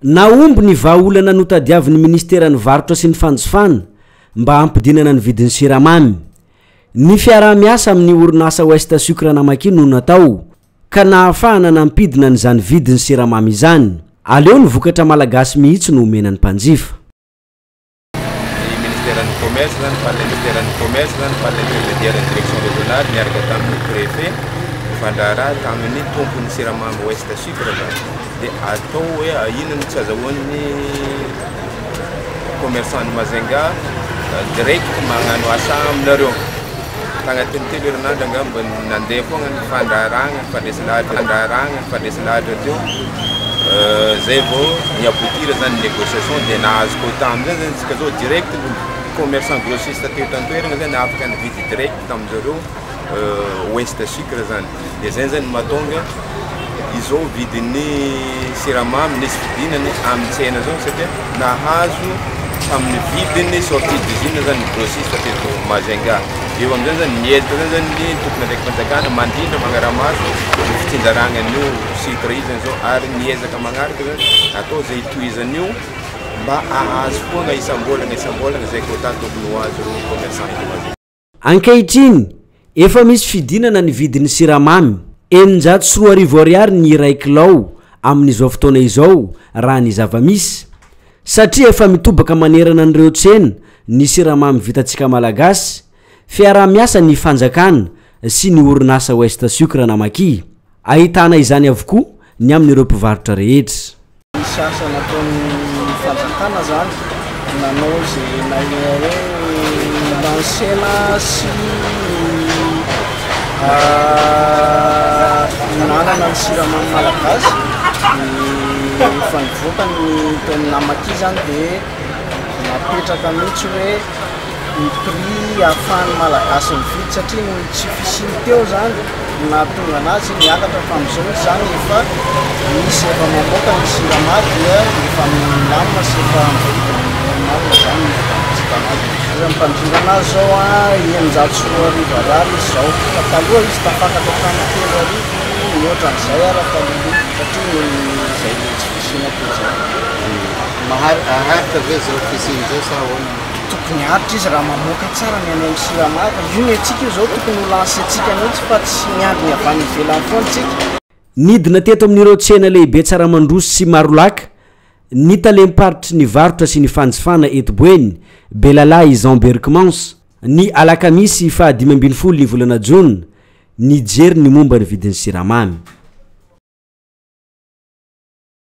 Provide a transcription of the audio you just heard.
Nahomby ny vahaolana notadiavin'ny minisiteran'ny Varotra sy ny Fanjifana mba hampidinana ny vidin'ny siramamy. Ny fiaraha-miasa amin'ny orinasa Ouest Sucre Namakia no natao ka nahafahana nampidina an'izany vidin'ny siramamy izany. Aleo ny vokatra malagasy mihitsy no omena ny mpanjifa. Ny ministeran'ny commerce zany par l'intermédiaire commerce zany par l'intermédiaire ny direction régionale niaraka tamin'ny préfet nifandraharaha tamin'ny tompon'ny siramamy Ouest Sucre zany dia atao hoe inona no tsy azahoan'ny commerçant ny Majunga direct magnano asa aminareo. Tagnatin'ny telo herinandro angamba nandeha foagna ny fandraharahagna, ny fandresen-dahatra, fandraharahagna, ny fandresen-dahatra teo. Zay vao ni-aboutir zany ny négociation dia nahazo quota amizay zany tsika zao direct ny commerçant grossiste teto an-toeragna zany afaka nividy direct tamin'zareo Ouest Sucre zany. Dia zay zany mahatonga izao vidin'ny siramamy nisy fidinany amin'ny tsena zao satria nahazo tamin'ny vidiny sortie d'usine zany ny grossiste teto Majunga. Eo amin'izay zany miezaka zany zany ny tompon'andraiki-panjakana mandrindra magnaramaso ny fitsinjarana an'io sucre io zany zao ary miezaka magnaraka zany atao izay hitohizan'io mba hahazo foagna isam-bolagna isam-bolagna izay quota tokony ho azo ireo commerçant eto Majunga. Ankehitriny, efa misy fidinana ny vidin'ny siramamy, 2600 ariary ny iray kilao amin'izao fotoana izao raha ny zava-misy. Satria efa mitobaka manerana an'ireo tsena ny siramamy vitantsika Malagasy, fiaraha-miasa ny fanjakana sy ny orinasa Ouest Sucre Namakia. Ahitana izany avokoa ny amin'ireo mpivarotra rehetra. Nisy asa nataon'ny fanjakana zany nanao izay nahay hoe lancena sy nanana ny siramamy malagasy dia efa nivoaka ny tao amin'ny Namakia zany dia napetraka mihitsy hoe ny prix ahafahan'ny malagasy mividy satria noho ny tsy fisiany teo zany no nahatonga anazy niakatra fa amin'izao izy zany efa misy efa mamoaka ny jirama dia efa milamina sy efa mividy normal zany ny mpanjifa anazy. Ny mpandrindra anazy zao a 2600 ariary izy zao fa taloha izy tafakatra hatramin'ny 3000 mihoatra an'izay ara taloha satria noho ny izay tsy fisiana teo zay. Maharitra ve zao fisiany zao sa ahoana? Tokony haharitra izy raha mamoaka tsara ny any amin'ny Sirama fa io ny antsika io zao tokony ho lancer-tsika mihitsy fa tsy miandry ny avy any ivelany foana tsika. Nidina teto amin'ireo tsena lehibe Tsaramandroso sy Marolaka ny talem-paritry ny varotra sy ny fanjifana eto Boeny, Belalahy Jean Berckmans, ny alakamisy faha 15 ny volana jona, nijery ny momba ny vidin'ny siramamy.